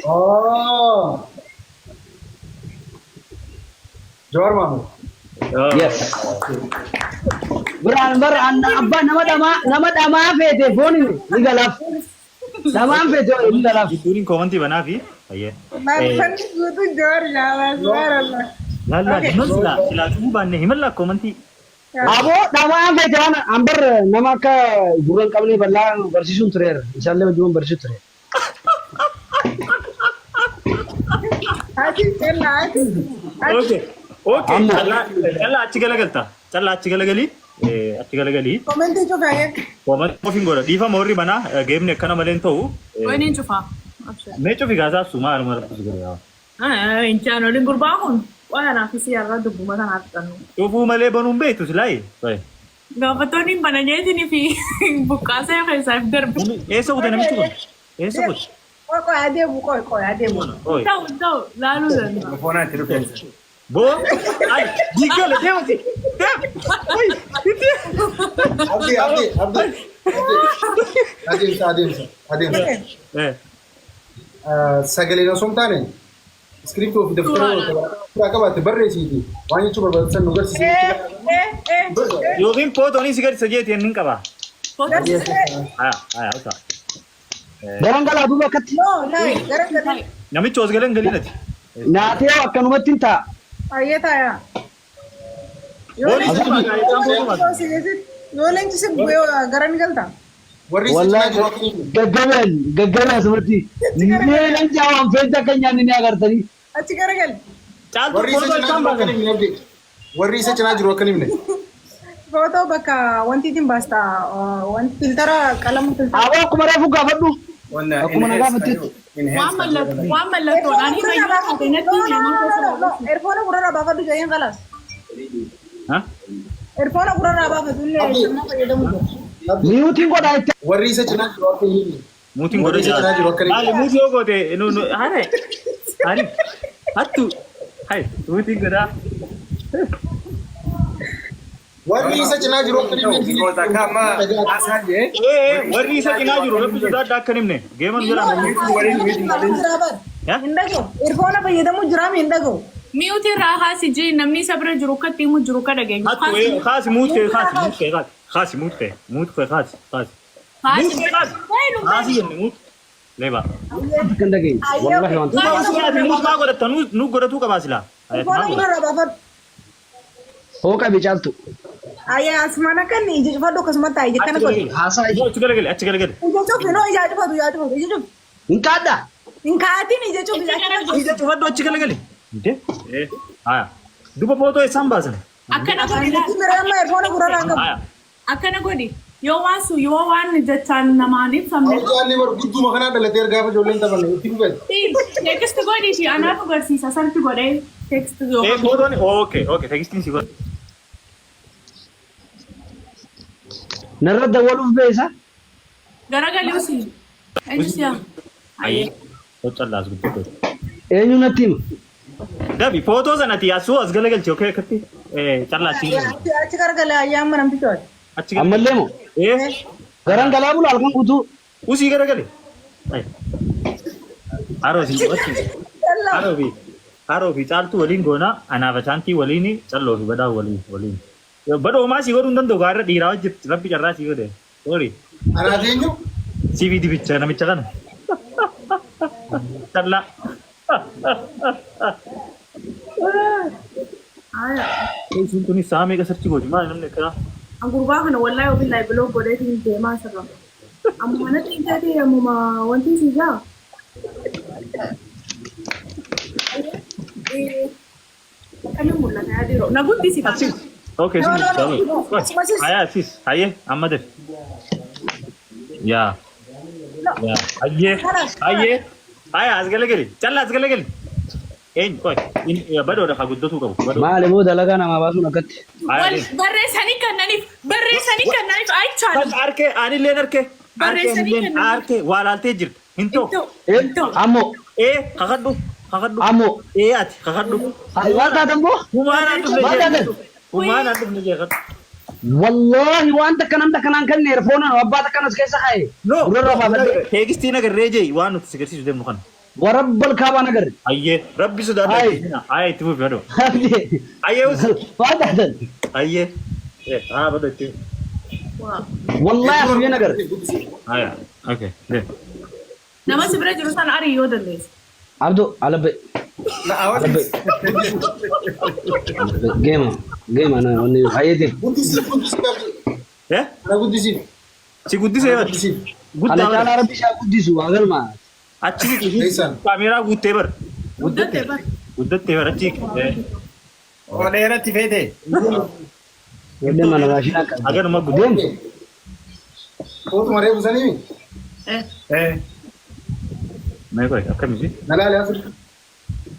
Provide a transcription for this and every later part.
Oh. Jawaar Mohaammed. Yes. Biraan bar abbaa nama dhamaa nama dhamaa feete foon ni galaaf. Dhamaan feete ni galaaf. Gidduun koomantii banaa fi fayyee. Maarfanni guutuu Jawaar ilaalaa subhaanallah. Laallaa Okay. himal silaa silaa cufuu baanne himal laa koomantii. Aboo dhamaan feete waan an bar nama akka gurra hin qabne bal'aa barsiisuun tureera. Isaallee wajjin barsiisuu ture. Ati callaa ati. Ati. Okay. Okay. Amma. Callaa callaa achi galagalta. Callaa achi galagalii. Achi galagalii. Komentii cufaa jette. Koomantii ofiin godha. Dhiifama warri banaa geemni akkana malee hin ta'u. Wayiniin cufaa. Abshir. Mee cufi gaasaaf sumaa anuma rabbisu godhe yaa. Injaan oliin gurbaa kun qoya anaaf isii har'a dubbuma tanaaf fixannu. Cufuu malee banuun beektu silaayi. Gaafattoonni hin bana jeetinii fi buqqaasee keessaa if darbe. Eessa kute namichi kun? Eessa kute? Qoy qoy adeemu qoy qoy adeemu. Oi. Ta'u ta'u laaluu danda'a. Foonaa itti dhufeensa. Boo. Ay, diigale deemati. Deem. Oi. Abdii, Abdii, Abdii. Adeemsa, adeemsa, adeemsa. Eh. Sagaleen osoo hin taane iskiriptoo fi daftara ofirraa qabaatte barreessiiti. Waan jechuu barbaachisan nu garsiisi. Yookiin footoon si gadi sajeeti inni hin qaba. Haya, haya, uta. Garan galaa duuba akkatti. No, nai, gara galii. Namichi os galee hin galiin ati. Naatee akkanumatti hin ta'a. Ayyee taayaa. Yoo leenci si bu'ee gara ni galta. Warri isa cinaa Wallahi jiru akka hin himne. gaggaban gaggaban asumatti. Mee nan jaawaan feente akka nyaanni ni agartanii. Achi gara gali. Caaltuu Warri isa footoo cinaa isaan jiru akka baasan. hin himne Abdii. Warri isa cinaa jiru akka hin himne. Footoo bakka wanti ittiin baasta wanti filtara qalama filtara. Aboo akkuma reefu gaafadhu. Wanna Akkuma na enhance gaafattetti. enhance Waan mallattoo waan mallattoodhaan hima yoo taate natti himi namaa keessa barreessu. Erfoona gurrarraa baafadhu jedheen kalaas. Ha? Erfoona gurrarraa baafadhu illee Abdii. nama fayyadamu jira. Abdii. Miyuutiin godhaa itti. Warri isa cinaa jiru akka hin himne. Muutiin Warri godha isa cinaa jiru akka hin Maali himne. muutii yoo goote nu nu hare. Hari. Hattu. Hai, muutiin godhaa. Warri isa cinaa jiru akka hin himne. Because akka amma haasaan jee Ee, warri isa cinaa jiru rabbi sodaadha akka hin himne. Geeman jira. Miitiin waliin miitiin waliin. Ha? Hin dhaga'u. Erfoona fayyadamu jiraam hin dhaga'u. Mute irraa haasi jee namni isa bira jiru akka itti himu jiru akka dhageenyu. Hattu ee, kaasi muut kee kaasi muut kee kaasi. Kaasi muut kee muut kee kaasi kaasi. Muut kee kaasi. Kaasi jenne muut. Leeba. Akka hin dhageenye. Wallahi waan Duuba usii ati muut maa godhatta nu nu godhatuu qabaa silaa. Ati maa Erfoona godhatta? gurrarraa baafadhu. Hoo qabe caaltu. Ayyaa asumaan akka inni ija cufadhu akkasumatti ija kana godhi. Haasaa Moo achi galagali achi galagali. Ija cufi noo ija cufatu ija cufatu ija cufi. Hin kaadha. Hin kaatin ija cufi ija cufatu. Ija cufadhu achi galagali. Inde? Eh. Haya. Duba footoo eessaan baasan? Akkana godhi Itti miree amma erfoona gurrarraa qabu. Haya. Akkana godhi. Yoo waan sun yoo waan jechaan namaan ibsamne Hojjaalli bar gudduma kanaa dhalatee gaafa ijoolleen taphanne itti fufeeti. Text godhi fi anaatu garsiisa sarti godhee text yoo Eh, footoon okay okay tekstiin si godha. Narra dawwaluuf beesa. Garagalii usii. Eenyu si yaa? Ayyee. Hoccallaa as guddatu. Eenyu natti hima? Dabi footoo sanati asuu as galagalchi okay akkatti eh callaa achi galagalchi. Achi garagalee ayyaa amma namtichi waati. Achi galagalchi. Ammallee moo? Eh Garan galaa bula halkan guutuu. usii garagali. Ay. Haroo si qabachi. Haroo fi haroo fi caaltuu waliin goona anaaf achaantii waliin calloo fi badaa waliin waliin. Badoo homaa si godhuu hin danda'u gaarra dhiiraa hojjetti rabbi carraa si godhe. Sorry. Anaaf eenyu? Si fi dibicha namicha kana. Callaa. Isiin tuni sa'a meeqa sarchi gooti maali namni akkanaa? An gurbaa kana wallahi wabillahi block godheetiin deemaa asirra. Ammuma natti hin taate ammuma wanti si jaa. Akkamiin mul'ata yaa dhiiroo? Na guddisi kaa. Sis. Okay, No, sis. no, no. Asuma sis. Haya, sis. Haye, amma daf. Yaa. Yaa. Hayyee. Hayyee. Haya, as galagali. Calla as galagali. Eenyu qoy. Badoodha haa guddatuu qabu. Badoo. Maali moo dalagaa namaa baasuun akkatti. Haya, Wal deemi. barreessanii kennaniif barreessanii kennaniif ayichaan. Bas arkee anilleen arkee. Arkee Barreessanii anilleen kennaniif. arkee waa laaltee jirta. Hin ta'u. Eh, ammoo Ee kakadhu. Kakadhu. ammoo Ee ati kakadhu. maal taatan moo? Humaan aan dhufne Maal jee taatan? kakadhu. Humaan aan dhufne jee kakadhu. Wallaahi waan takka nam takka naan kenne eerfoona abbaa takka nas keessa kaaye. No. Gurra baafadhe. Teekstii nagarree jee waan nuti si agarsiisu deemnu kana. Warabbal kaabaa nagarre. Ayyee rabbi sodaadha. Aye. Aye itti fufi badoo. Ayyee us. Waan taatan. Ayyee. Haa badoo itti fufi. Wallaahi asii nagarre. Aya. Okay. Deem. Nama si bira jiru sana arii yoo dandeesse. Abduu alabbe. Na awwaati. Geema geema na wanni hayyee deem. Guddisiif guddisiif abdii. Eh? Ana guddisiif. Si guddisee bar. Guddisiif. Kana Guddaa caalaa bar. rabbi isaa guddisu waa galma. Achi siqi. Eessaan? Kaameeraa guuttee bar. Guddatte bar. Guddattee bar achi. Oo dheeratti feete. Ijoollee mana raashinaa qabdi. Haganuma guddaa. Deem. Footuma reefu sanii Eh. Eh. Mee qoy akkamiti? na laale asirra.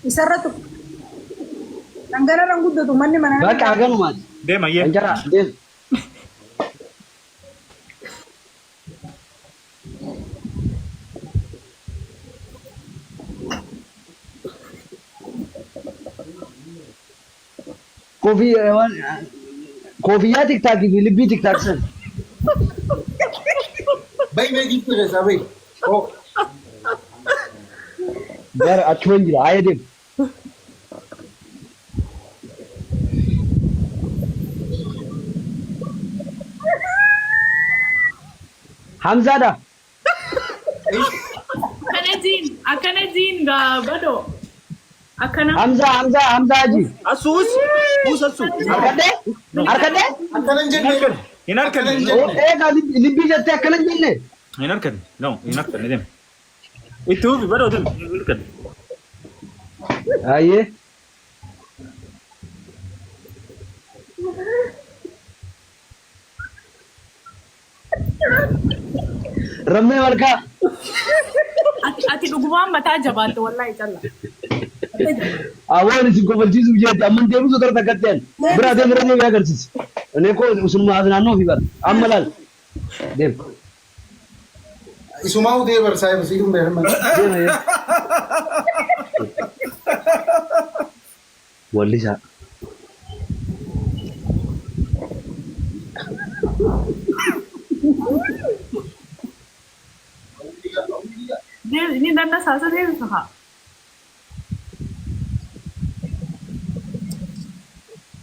Isarra tuqu. Dhangala'aan guddatu manni mana. Bakka haganumaati. Deem ayyee. Anjara deem. Koofiyyaa tiktaakii fi libbii tiktaak san. Bayi mee giiftii keessaa bayi. Oo. Gara achuma hin jira. Haaya deem. Hamzaadha. Akkana jiin akkana jiin gaa badoo. Akkana. Hamzaa Hamzaa Hamzaa Haji. Asu us. Us asu. Harkadhee? Harkadhee? Akkana hin jenne. Hin Akkana harkanne. hin jenne. Eegaa libbii jettee akkana hin jenne. Hin harkanne. No, hin harkanne deem. Itti fufi badoo deem. Hin harkanne. Hayyee. Rammee malkaa. Ati dhugumaan mataa jabaatte wallaahi calla. Awwaan isin kofalchiisuuf jetti amma deebisuu gara takkatteen biraa deem irra deebi'ee agarsiisi. Inni koo usumaa as naannoo fi bara amma laal deem Isumaa utee barsaa ibsi kun beekamaa. deem hayyee. Wallisaa. Ni dandasaa deebisa haa.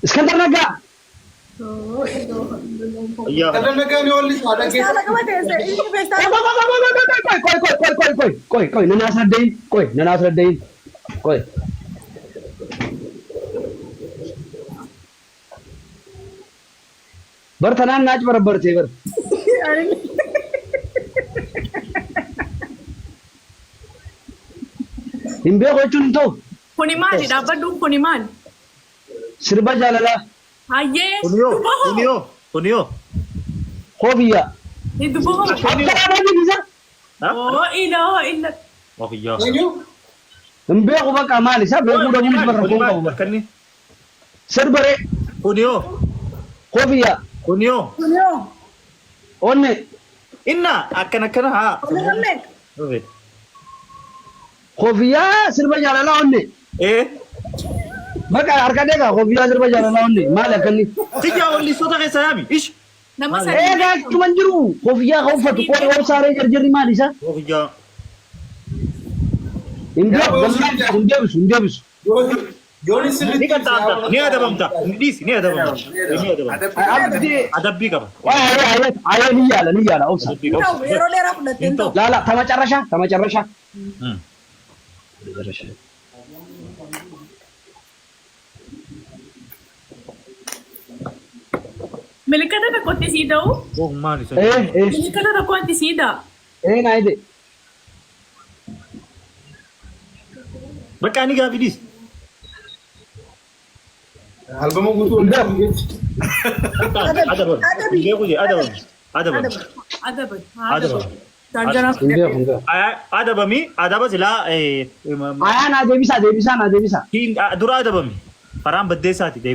Iskandar Naggaa. Ayyaa. Sadan nagaa ni wallisaa Feestaala dhaggeeffatu. qaba teesse. Inni feestaala. Qoy qoy qoy qoy qoy qoy qoy qoy nana asraddayin qoy nana asraddayin qoy. Bar tanaan naach barabbartee bar. Hin beeku jechuun hin ta'u. Kuni maali dhaabbadhuun kuni maali? Sirba jaalalaa Hayyee. Kuniyoo. Dubbahoo. Kuniyoo. Kuniyoo. koofiyyaa. Ni dubbahoo. Akka dhaabanii bisa. Ha? Oo ila ila. Okiyyaa. Eenyu? Hin beeku bakka maali isaa beekuu dhabuunis barra Kuni koon maali? qabu bara. Harkanni. Sirbaree Kuniyoo. koofiyyaa Kuniyoo. Kuniyoo. onne Inna akkana akkana haa. Kun rammee. Dhufe. koofiyyaa sirba jaalalaa onne. Eh. Bakka harka deegaa koofiyyaa sirba jaalalaa onne maali akkanni. Tijaa wallistoota keessaa yaami. Ish. Nama sadii. Eegaa achuma hin jiru koofiyyaa kan uffatu qorii obsaaree jarjarri maali isaa. Okiyyaa. Hin beeku wallaahi hin deebisu hin deebisu. Yooni Ni sirriitti. qaxxaamta. Ni adabamta. Ni dhiisi. Ni adabamta. Ni adabamta. Abdii Adabbii qaba. ayee ayee ayee ni yaala ni yaala obsa. Adabbii qaba. Ta'u yeroo dheeraa fudhattee hin ta'u. Laala tamacarrasha tamacarrasha. Hmm. Milikata tokkotti sii ta'u. Oh maali sun? Eh eh Milikata tokkotti sii ta'a. eh naa ide. Bakka ani gaafi dhiisi. Albama guutuu Hin beeku. Adabami. Adabi. Hin beeku jee adabami. Adabami. Adaban. Adaban. Jaanjanaa Hin beeku hin beeku. Adabami. Adaba silaa Ayaa naa deebisaa deebisaa naa deebisaa. dura adabami. Faraan baddeessaati deebi.